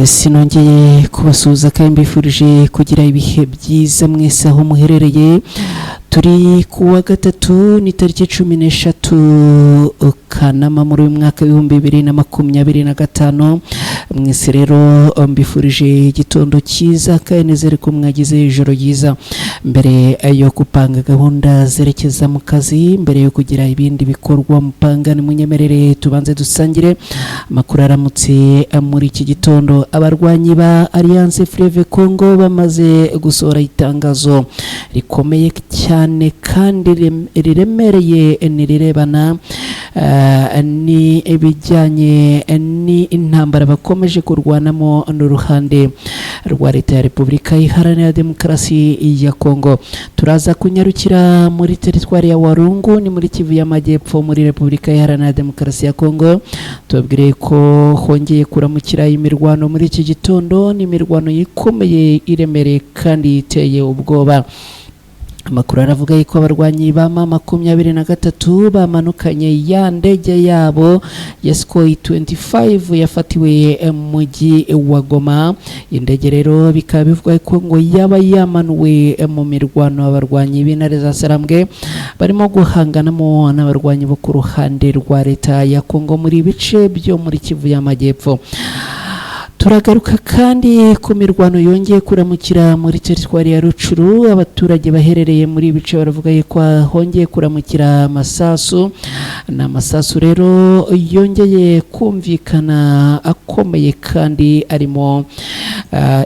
Yes, nongeye kubasuhuza kandi mbifurije kugira ibihe byiza mwese aho muherereye. Turi ku wa gatatu, ni tariki 13 Kanama muri uyu mwaka w'2025. Mwese rero mbifurije igitondo cyiza kandi nizere ko mwagize ijoro ryiza. Mbere yo gupanga gahunda zerekeza mu kazi, mbere yo kugira ibindi bikorwa mupanga, nimunyemerere tubanze dusangire amakuru aramutse muri iki gitondo. Abarwanyi ba Alliance Fleuve Congo bamaze gusohora itangazo rikomeye cyane kandi riremereye, nirirebana ni ibijyanye n'intambara bakomeje kurwanamo n'uruhande rwa Leta ya Repubulika Iharanira Demokarasi ya Kongo. Turaza kunyarukira muri teritwari ya Warungu, ni muri Kivu y'Amajyepfo, muri Repubulika Iharanira Demokarasi ya Kongo. Tubabwire ko hongeye kuramukira imirwano muri iki gitondo, ni imirwano ikomeye, iremereye kandi iteye ubwoba. Amakuru aravuga yuko abarwanyi ba M23 bamanukanye ya ndege yabo ya Sukhoi 25 yafatiwe mu mujyi wa Goma. Indege rero bikaba bivugwa ko ngo yaba yamanuwe mu mirwano abarwanyi b'intare za Sarambwe barimo guhanganamo n'abarwanyi bo ku ruhande rwa Leta ya Kongo muri bice byo muri Kivu y'Amajyepfo. Turagaruka kandi ku mirwano yongeye kuramukira muri teritwari ya Rucuru. Abaturage baherereye muri ibi bice baravuga yuko hongeye kuramukira amasasu. Ni amasasu rero yongeye kumvikana akomeye kandi arimo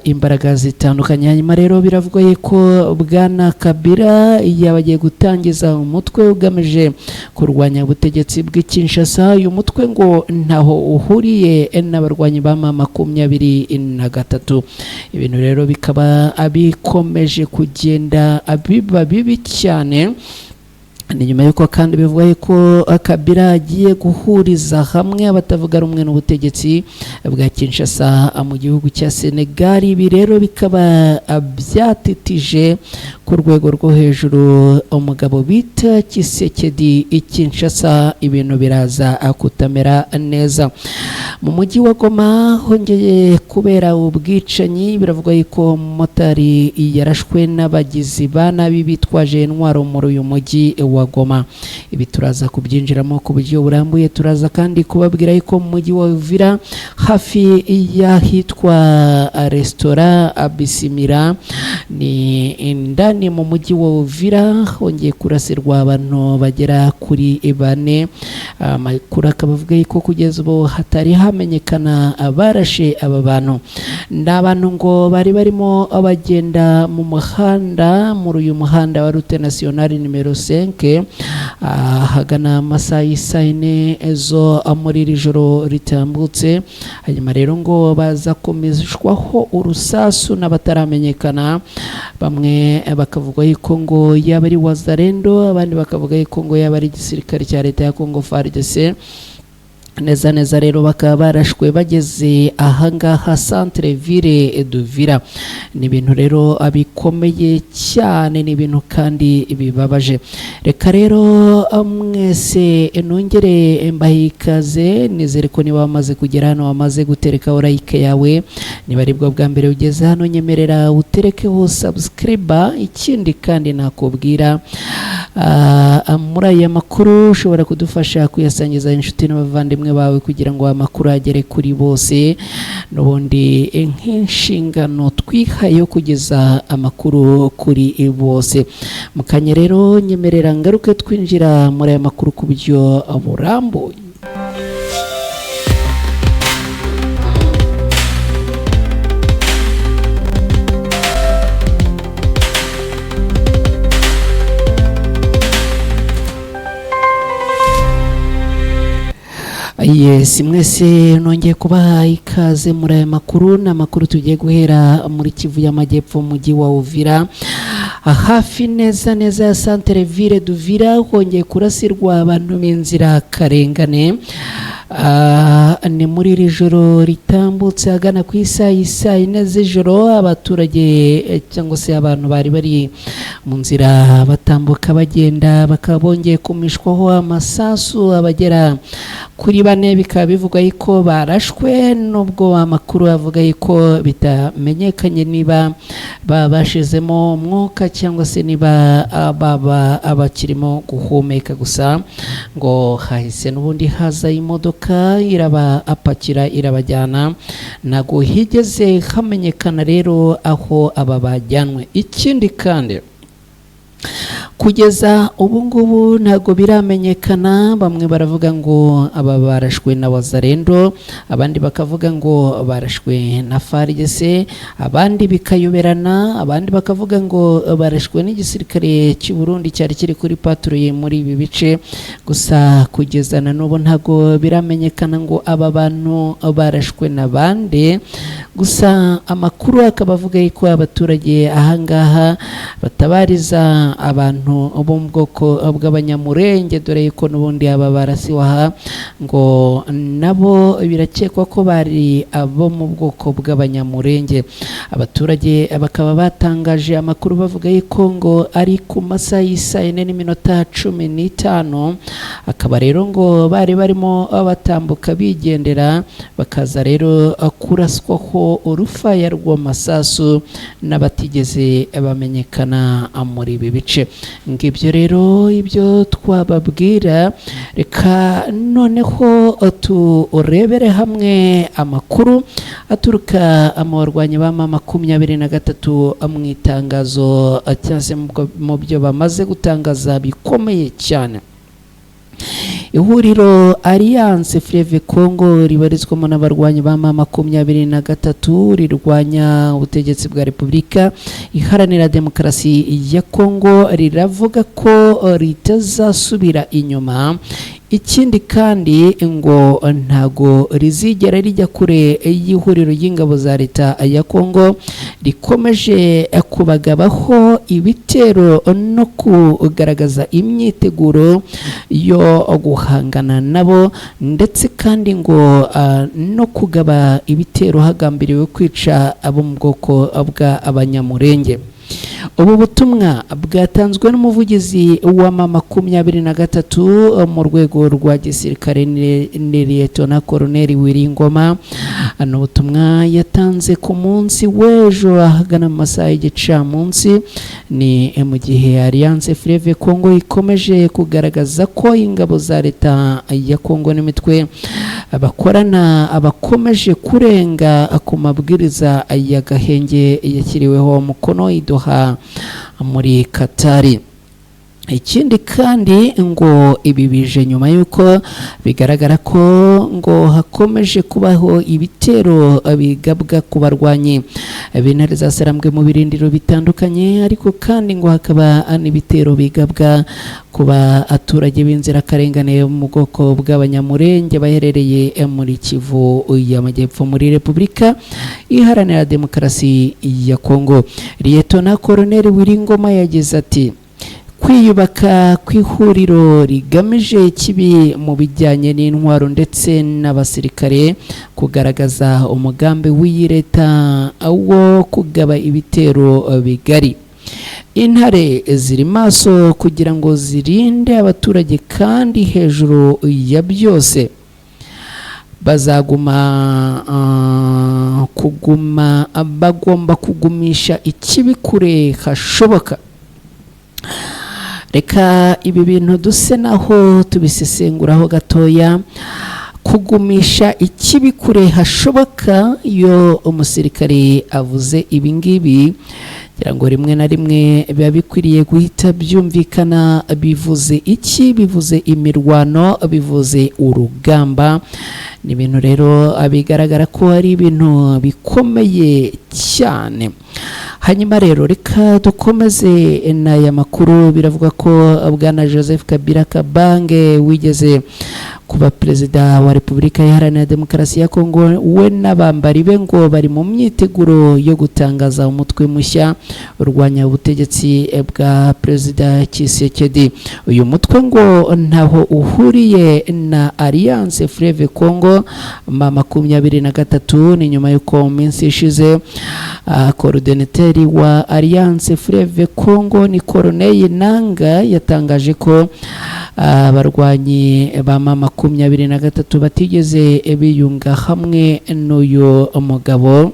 imbaraga zitandukanye. Hanyuma rero biravugwa yuko Bwana Kabila yaba agiye gutangiza umutwe ugamije kurwanya ubutegetsi bw'i Kinshasa. Uyu mutwe ngo ntaho uhuriye n'abarwanyi ba M23. Ibintu rero bikaba bikomeje kugenda biba bibi cyane. Ni nyuma y'uko kandi bivuga yuko Kabila agiye guhuriza hamwe abatavuga rumwe n'ubutegetsi bwa Kinshasa mu gihugu cya Senegal. Ibi rero bikaba byatitije ku rwego rwo hejuru umugabo bita Tshisekedi i Kinshasa. Ibintu biraza kutamera neza. Mu mujyi wa Goma hongeye kubera ubwicanyi. Biravugwa yuko umumotari yarashwe n'abagizi ba nabi bitwaje intwaro muri uyu mujyi wa Goma. Ibi turaza kubyinjiramo ku buryo burambuye. Turaza kandi kubabwira yuko mu mujyi wa Uvira, hafi y'ahitwa resitora Abisimira, ni indani mu mujyi wa Uvira, hongeye kurasirwa abantu bagera kuri bane. Amakuru akaba avuga yuko kugeza ubu hatari hamenyekana abarashe aba bantu. Ni abantu ngo bari barimo bagenda mu muhanda, muri uyu muhanda wa route nationale nimero 5, ahagana amasaha y'isaa yine zo muri iri joro ritambutse. Hanyuma rero ngo baza kumishwaho urusasu n'abataramenyekana. Bamwe bakavuga yuko ngo yaba ari Wazalendo, abandi bakavuga yuko ngo yaba ari igisirikare cya Leta ya Kongo FARDC. Neza neza rero bakaba barashwe bageze ahangaha centre ville d'Uvira. Ni ibintu rero bikomeye cyane, ni ibintu kandi bibabaje. Reka rero mwese nongere mbahe ikaze. Nizere ko niba wamaze kugera hano wamaze guterekaho like yawe. Niba aribwo bwa mbere ugeze hano, nyemerera uterekeho subscribe. Ikindi kandi nakubwira, muri aya makuru ushobora kudufasha kuyasangiza inshuti n'abavandimwe bawe kugira ngo amakuru agere kuri bose. N'ubundi nk'inshingano twihaye yo kugeza amakuru kuri bose. Mu kanya rero nyemerera ngaruke twinjira muri aya makuru ku buryo burambuye. Yes, mwese nongeye kubaha ikaze muri aya makuru. Ni amakuru tugiye guhera muri Kivu y'Amajyepfo, mu mujyi wa Uvira, hafi neza neza ya centre ville d'Uvira, hongeye kurasirwa abantu b'inzirakarengane. Ni muri iri joro ritambutse ahagana ku isaha y'isaa yine z'ijoro, abaturage cyangwa se abantu bari bari mu nzira batambuka bagenda, bakaba bongeye kumishwaho amasasu abagera kuri bane, bikaba bivugwa yuko barashwe, nubwo amakuru avuga yuko bitamenyekanye niba baba bashizemo umwuka cyangwa se niba baba bakirimo guhumeka. Gusa ngo hahise n'ubundi haza imodoka iraba apakira irabajyana, ntabwo higeze hamenyekana rero aho aba bajyanwe. Ikindi kandi, kugeza ubu ngubu ntabwo biramenyekana. Bamwe baravuga ngo aba barashwe na Wazalendo, abandi bakavuga ngo barashwe na FARDC, abandi bikayoberana, abandi bakavuga ngo barashwe n'igisirikare cy'u Burundi cyari kiri kuri patrouille muri ibi bice. Gusa kugeza na n'ubu ntabwo biramenyekana ngo aba bantu barashwe na bande. Gusa amakuru akaba avuga yuko abaturage ahangaha batabariza abantu bo mu bwoko bw'Abanyamurenge, dore yuko n'ubundi aba barasiwe aha ngo nabo birakekwa ko bari abo mu bwoko bw'Abanyamurenge. Abaturage bakaba batangaje amakuru bavuga yuko ngo ari ku masaha y'isaa 4:15, akaba rero ngo bari barimo batambuka bigendera, bakaza rero kuraswaho urufaya rw'amasasu n'abatigeze bamenyekana muri ibi bice. Ngibyo rero ibyo twababwira. Reka noneho turebere hamwe amakuru aturuka mu barwanyi ba M23 mu itangazo cyangwa se mu byo bamaze gutangaza bikomeye cyane. Ihuriro Alliance Fleuve Congo ribarizwamo n'abarwanyi ba M23 rirwanya ubutegetsi bwa Repubulika Iharanira Demokarasi ya Congo, riravuga ko ritazasubira inyuma. Ikindi kandi, ngo ntago rizigera rijya kure y'ihuriro ry'ingabo za leta ya Congo rikomeje kubagabaho ibitero no kugaragaza imyiteguro yo guhangana nabo, ndetse kandi ngo no kugaba ibitero hagambiriwe kwica abo mu bwoko bw'Abanyamurenge. Ubu butumwa bwatanzwe n'umuvugizi wa M23 mu rwego rwa gisirikare, ni Liyetona Koloneli Willy Ngoma. Ni ubutumwa yatanze ku munsi w'ejo ahagana mu masaha y'igicamunsi. Ni mu gihe Alliance Fleuve Congo ikomeje kugaragaza ko ingabo za leta ya Congo n'imitwe bakorana abakomeje kurenga ku mabwiriza ya gahenge yashyiriweho umukono i Doha muri Katari. Ikindi kandi, ngo ibi bije nyuma y'uko bigaragara ko ngo hakomeje kubaho ibitero bigabwa ku barwanyi b'intare za Sarambwe mu birindiro bitandukanye, ariko kandi ngo hakaba n'ibitero bigabwa ku baturage b'inzirakarengane mu bwoko bw'Abanyamurenge baherereye muri Kivu y'Amajyepfo, muri Repubulika Iharanira Demokarasi ya Kongo. Liyetona Koloneli Willy Ngoma yagize ati: "Kwiyubaka kw'ihuriro rigamije ikibi mu bijyanye n'intwaro ndetse n'abasirikare, kugaragaza umugambi w'iyi leta wo kugaba ibitero bigari. Intare ziri maso kugira ngo zirinde abaturage, kandi hejuru ya byose bazaguma kuguma bagomba kugumisha ikibi kure hashoboka." Reka ibi bintu duse naho tubisesenguraho gatoya. Kugumisha ikibi kure hashoboka, iyo umusirikare avuze ibi ngibi, ngira ngo rimwe na rimwe biba bikwiriye guhita byumvikana bivuze iki. Bivuze imirwano, bivuze urugamba. Ni ibintu rero bigaragara ko ari ibintu bikomeye cyane. Hanyuma rero reka dukomeze n'aya makuru. Biravuga ko bwana Joseph Kabila Kabange wigeze kuba Kuba perezida wa Repubulika Iharanira Demokarasi ya Kongo we n'abambari be ngo bari mu myiteguro yo gutangaza umutwe mushya urwanya ubutegetsi bwa Perezida Tshisekedi. Uyu mutwe ngo ntaho uhuriye na Alliance Fleuve Congo M23. Ni nyuma y'uko mu minsi ishize coordinateur wa Alliance Fleuve Congo ni Corneille Nanga yatangaje ko abarwanyi ba M23 batigeze biyunga hamwe n'uyu mugabo.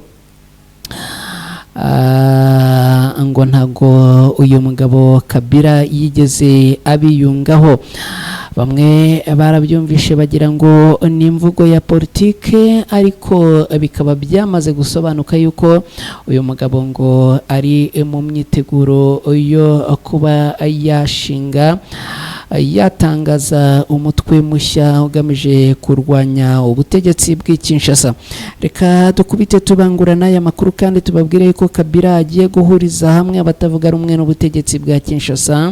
Ngo ntago uyu mugabo Kabila yigeze abiyungaho. Bamwe barabyumvishe bagira ngo ni imvugo ya politike, ariko bikaba byamaze gusobanuka yuko uyu mugabo ngo ari mu myiteguro yo kuba yashinga, yatangaza umutwe mushya ugamije kurwanya ubutegetsi bw'i Kinshasa. Reka dukubite tubangurana aya makuru kandi tubabwire ko Kabila agiye guhuriza hamwe abatavuga rumwe n'ubutegetsi bwa Kinshasa.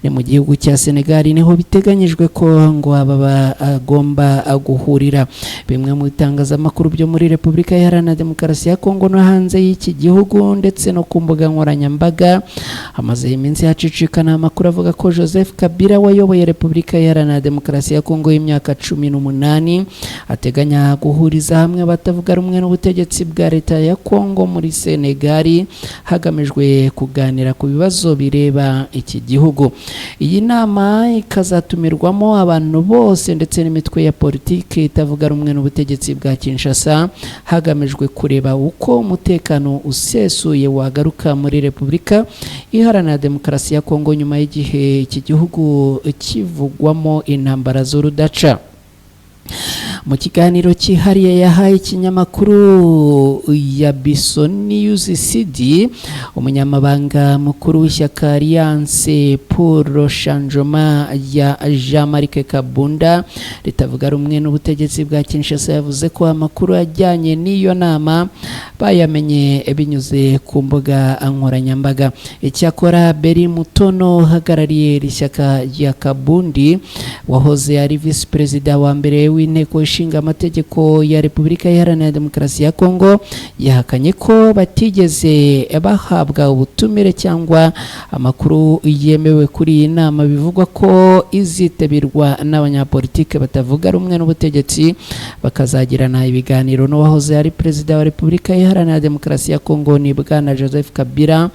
Ni mu gihugu cya Senegal niho biteganyijwe ko ngo aba bagomba guhurira. Bimwe mu bitangazamakuru byo muri Repubulika Iharanira Demokarasi ya Kongo no hanze y'iki gihugu ndetse no ku mbuga nkoranyambaga hamaze iminsi hacicikana amakuru avuga ko Joseph Kabila wayoboye Repubulika Iharanira Demokarasi ya Kongo y'imyaka 18 ateganya guhuriza hamwe abatavuga rumwe n'ubutegetsi bwa leta ya Kongo muri Senegal, hagamijwe kuganira ku bibazo bireba iki gihugu. Iyi nama ikazatumirwamo abantu bose ndetse n'imitwe ya politiki itavuga rumwe n'ubutegetsi bwa Kinshasa, hagamijwe kureba uko umutekano usesuye wagaruka muri Repubulika Iharanira Demokarasi ya Kongo nyuma y'igihe iki gihugu kivugwamo intambara z'urudaca. Mu kiganiro cyihariye yahaye ikinyamakuru ya Biso News CD, umunyamabanga mukuru w'ishyaka Alliance pour le Changement ya Jean-Marc Kabunda ritavuga rumwe n'ubutegetsi bwa Kinshasa yavuze ko amakuru ajyanye n'iyo nama bayamenye binyuze ku mbuga nkoranyambaga. Icyakora Beri Mutono uhagarariye iri shyaka rya Kabundi wahoze ari visi perezida wa mbere w'inteko ishinga amategeko ya Repubulika Iharanira Demokarasi ya Kongo yahakanye ko batigeze bahabwa ubutumire cyangwa amakuru yemewe kuri iyi nama bivugwa ko izitabirwa n'abanyapolitike batavuga rumwe n'ubutegetsi, bakazagirana ibiganiro n'uwahoze ari perezida wa Repubulika Iharanira Demokarasi ya Kongo ni Bwana Joseph Kabila,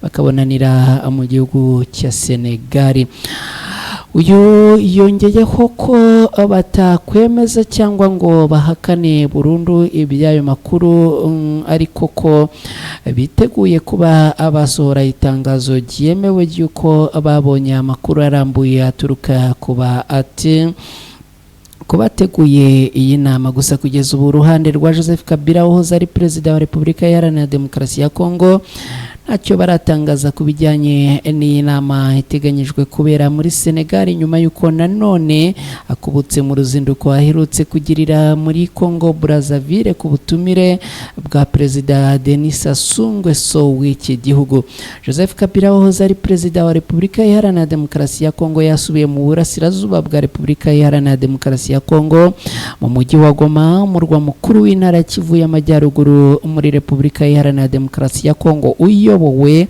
bakabonanira mu gihugu cya Senegal. Uyu yongeyeho ko batakwemeza cyangwa ngo bahakane burundu iby'ayo makuru, ariko ko biteguye kuba abasohora itangazo ryemewe ry'uko babonye amakuru arambuye aturuka kuba ati kubateguye iyi nama. Gusa kugeza ubu uruhande rwa Joseph Kabila wahoze ari perezida wa Repubulika Iharanira Demokarasi ya Kongo ntacyo baratangaza ku bijyanye n'iyi nama iteganyijwe kubera muri Senegal, nyuma y'uko nanone akubutse mu ruzinduko aherutse kugirira muri Congo Brazzaville ku butumire bwa Perezida Denis Sassou Nguesso w'iki gihugu. Joseph Kabila wahoze ari perezida wa Repubulika Iharanira Demokarasi ya Kongo yasubiye mu burasirazuba bwa Repubulika Iharanira Demokarasi ya Kongo mu mujyi wa Goma, umurwa mukuru w'intara ya Kivu y'Amajyaruguru muri Repubulika Iharanira Demokarasi ya Kongo, uyobowe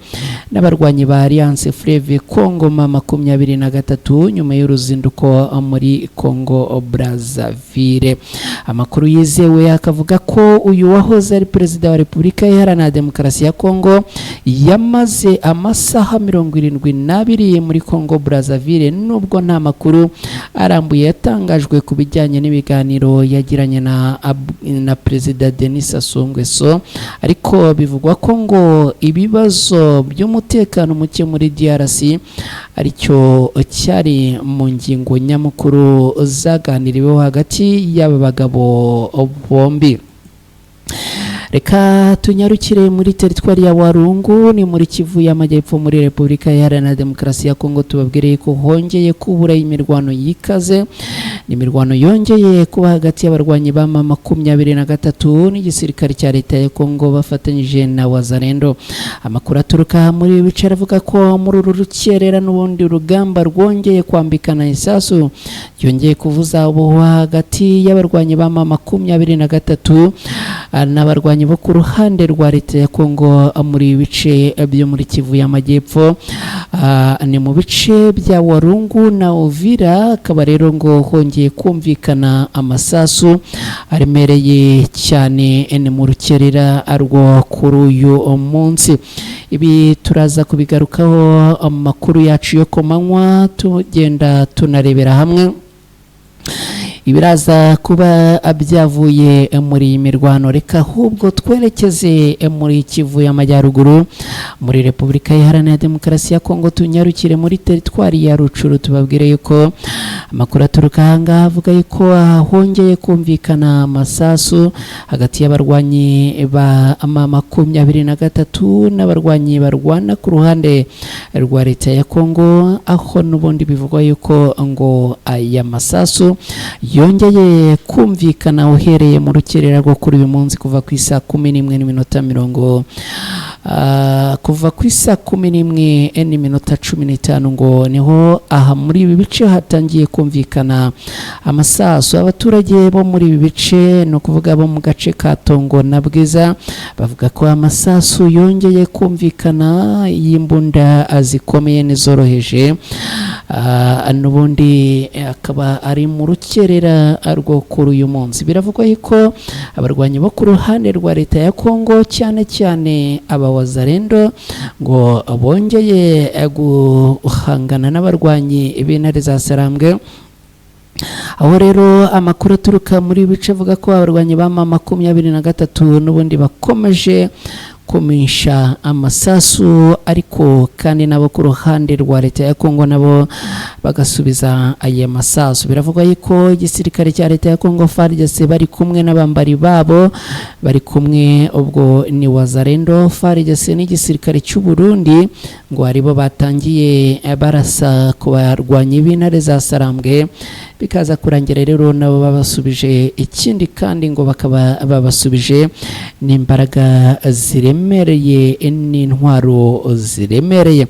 n'abarwanyi ba Alliance Fleuve Congo M23 nyuma y'uruzinduko muri Congo Brazzaville. Amakuru yizewe akavuga ko uyu wahoze ari perezida wa Repubulika Iharanira Demokarasi ya Kongo yamaze amasaha 72 muri Congo Brazzaville, nubwo nta makuru arambuye yatangajwe ku bijyanye n'ibiganiro yagiranye na Perezida Denis Sassou Nguesso, ariko bivugwa ko ngo ibibazo by'umutekano muke muri DRC aricyo cyari mu ngingo nyamukuru zaganiriweho hagati y'aba bagabo bombi. Reka tunyarukire muri teritwari ya Warungu, ni muri Kivu y'Amajyepfo, muri Repubulika Iharanira Demokarasi ya Kongo. Tubabwire ko hongeye kubura imirwano yikaze. Ni imirwano yongeye kuba hagati y'abarwanyi ba M23 n'igisirikare cya leta ya Kongo bafatanyije na Wazalendo. Amakuru aturuka muri ibi bice aravuga ko muri uru rukerera n'ubundi urugamba rwongeye kwambikana, isasu ryongeye kuvuza ubuhuha hagati y'abarwanyi ba M23 n'abarwanyi bo ku ruhande rwa leta ya Kongo muri ibi bice byo muri Kivu y'Amajyepfo. Ni mu bice bya Warungu na Uvira, akaba rero ngo hongeye kumvikana amasasu aremereye cyane. Ni mu rukerera rwo kuri uyu munsi. Ibi turaza kubigarukaho amakuru yacu yo ku manywa, tugenda tunarebera hamwe ibiraza kuba byavuye muri iyi mirwano. Reka ahubwo twerekeze muri Kivu y'Amajyaruguru, muri Repubulika Iharanira Demokarasi ya Kongo, tunyarukire muri teritwari ya Rucuru. Tubabwire yuko amakuru aturuka ahangaha avuga yuko hongeye kumvikana amasasu hagati y'abarwanyi ba M23 n'abarwanyi barwana ku ruhande rwa leta ya Kongo, aho n'ubundi bivugwa yuko ngo aya masasu yongeye kumvikana uhereye mu rukerera rwo kuri uyu munsi kuva ku isaa 11 n'iminota mirongo, kuva ku isaa 11 n'iminota 15, ngo niho aha muri ibi bice hatangiye kumvikana amasasu. Abaturage bo muri ibi bice, ni ukuvuga bo mu gace ka Tongo na Bwiza, bavuga ko amasasu yongeye kumvikana y'imbunda zikomeye n'izoroheje. N'ubundi akaba ari mu rukerera rwo kuri uyu munsi. Biravugwa yuko abarwanyi bo ku ruhande rwa leta ya Kongo, cyane cyane aba Wazalendo, ngo bongeye guhangana n'abarwanyi b'intare za Sarambwe, aho rero amakuru aturuka muri bice avuga ko abarwanyi ba M23 n'ubundi bakomeje kumisha amasasu, ariko kandi nabo ku ruhande rwa leta ya Kongo nabo bagasubiza aya masasu. Biravugwa yuko igisirikare cya leta ya Kongo, FARDC, bari kumwe n'abambari babo, bari kumwe ubwo ni Wazalendo, FARDC n'igisirikare cy'u Burundi, ngo aribo batangiye barasa ku barwanyi b'intare za Sarambwe, bikaza kurangira rero nabo babasubije ikindi, kandi ngo bakaba babasubije n'imbaraga ziremereye n'intwaro ziremereye.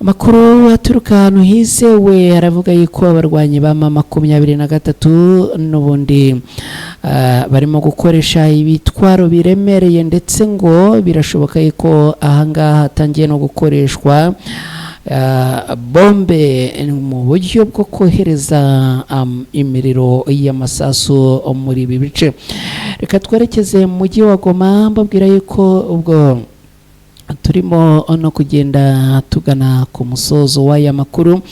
Amakuru aturuka ahantu hizewe aravuga yuko abarwanyi ba M23 n'ubundi barimo gukoresha ibitwaro biremereye, ndetse ngo birashoboka yuko ahangaha hatangiye no gukoreshwa bombe mu buryo bwo kohereza imiriro y'amasasu muri ibi bice. Reka twerekeze mu mujyi wa Goma, mbabwira yuko ubwo turimo no kugenda tugana ku musozo w'aya makuru.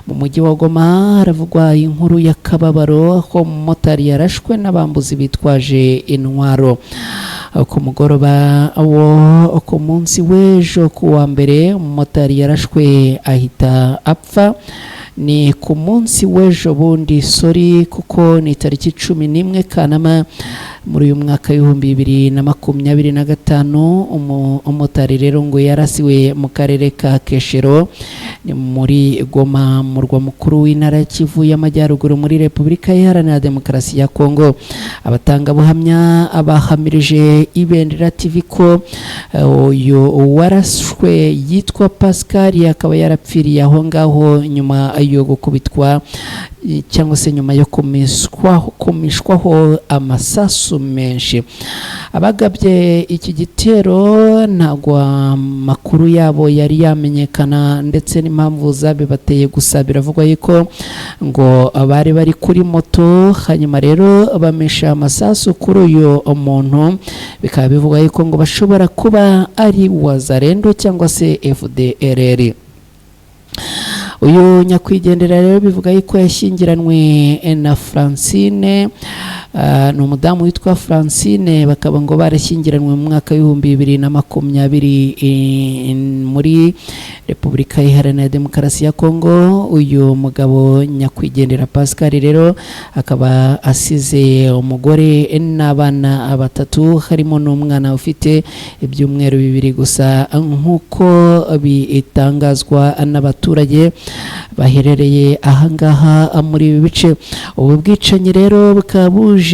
Mu mujyi wa Goma haravugwa inkuru y'akababaro, aho umumotari yarashwe n'abambuzi bitwaje intwaro ku mugoroba wo ku munsi w'ejo ku wa mbere. Umumotari yarashwe ahita apfa. Ni ku munsi w'ejo bundi, sorry, kuko ni tariki 11 Kanama muri uyu mwaka w'2025. Umumotari rero ngo yarasiwe mu karere ka Keshero, ni muri Goma, murwa mukuru w'intara ya Kivu y'Amajyaruguru muri Repubulika Iharanira Demokarasi ya Kongo. Abatangabuhamya abahamirije Ibendera TV ko uyu warashwe yitwa Pascal, akaba yarapfiriye aho ngaho nyuma yo gukubitwa cyangwa se nyuma yo kumishwaho amasasu menshi. Abagabye iki gitero ntabwo amakuru yabo yari yamenyekana ndetse n'impamvu zabibateye, gusa biravugwa yuko ngo bari bari kuri moto, hanyuma rero bamisha amasasu kuri uyu muntu. Bikaba bivugwa yuko ngo bashobora kuba ari Wazalendo cyangwa se FDLR. Uyu nyakwigendera rero bivuga yuko yashyingiranywe na Francine. Ni umudamu witwa Francine, bakaba ngo barashyingiranywe mu mwaka w'2020 muri Repubulika Iharanira Demokarasi ya Kongo. Uyu mugabo nyakwigendera Pascal rero akaba asize umugore n'abana batatu, harimo n'umwana ufite ibyumweru 2 gusa, nk'uko bitangazwa n'abaturage baherereye ahangaha muri ibi bice. Ubu bwicanyi rero bukaba buje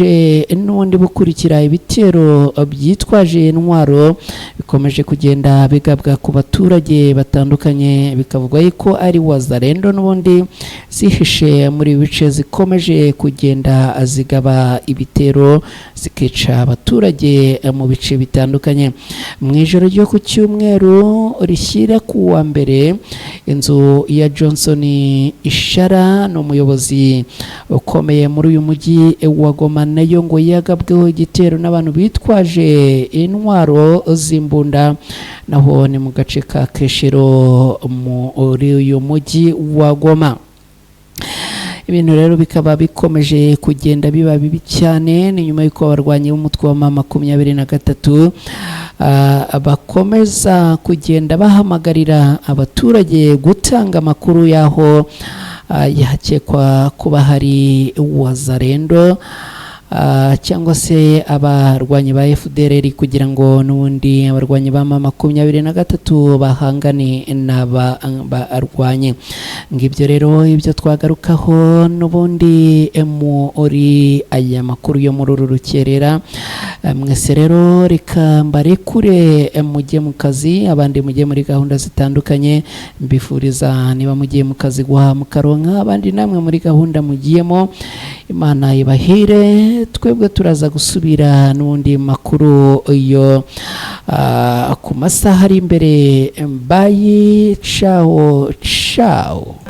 n'ubundi bukurikira ibitero byitwaje intwaro bikomeje kugenda bigabwa ku baturage batandukanye, bikavugwa yuko ari Wazalendo n'ubundi zihishe muri ibi bice, zikomeje kugenda zigaba ibitero zikica abaturage mu bice bitandukanye. Mu ijoro ryo ku cyumweru rishyira ku wa mbere, inzu ya Johnson Ishara, ni umuyobozi ukomeye muri uyu mujyi wa Goma, nayo ngo yagabweho igitero n'abantu bitwaje intwaro z'imbunda, naho ni mu gace ka Keshero muri uyu mujyi wa Goma. Ibintu rero bikaba bikomeje kugenda biba bibi cyane. Ni nyuma y'uko abarwanyi b'umutwe wa M23 bakomeza kugenda bahamagarira abaturage gutanga amakuru y'aho yakekwa kuba hari Wazalendo cyangwa se abarwanyi ba FDLR, kugira ngo n'ubundi abarwanyi ba M23 bahangane n'aba barwanyi. Ngibyo rero ibyo twagarukaho n'ubundi muri aya makuru yo muri uru rukerera. Mwese rero reka mbarekure mujye mu kazi, abandi mujye muri gahunda zitandukanye. Mbifuriza niba mugiye mu kazi guhaha mukaronka, abandi namwe muri gahunda mugiyemo, Imana ibahire. Twebwe turaza gusubira n'ubundi makuru yo ku masaha ari imbere. Bye, ciao ciao.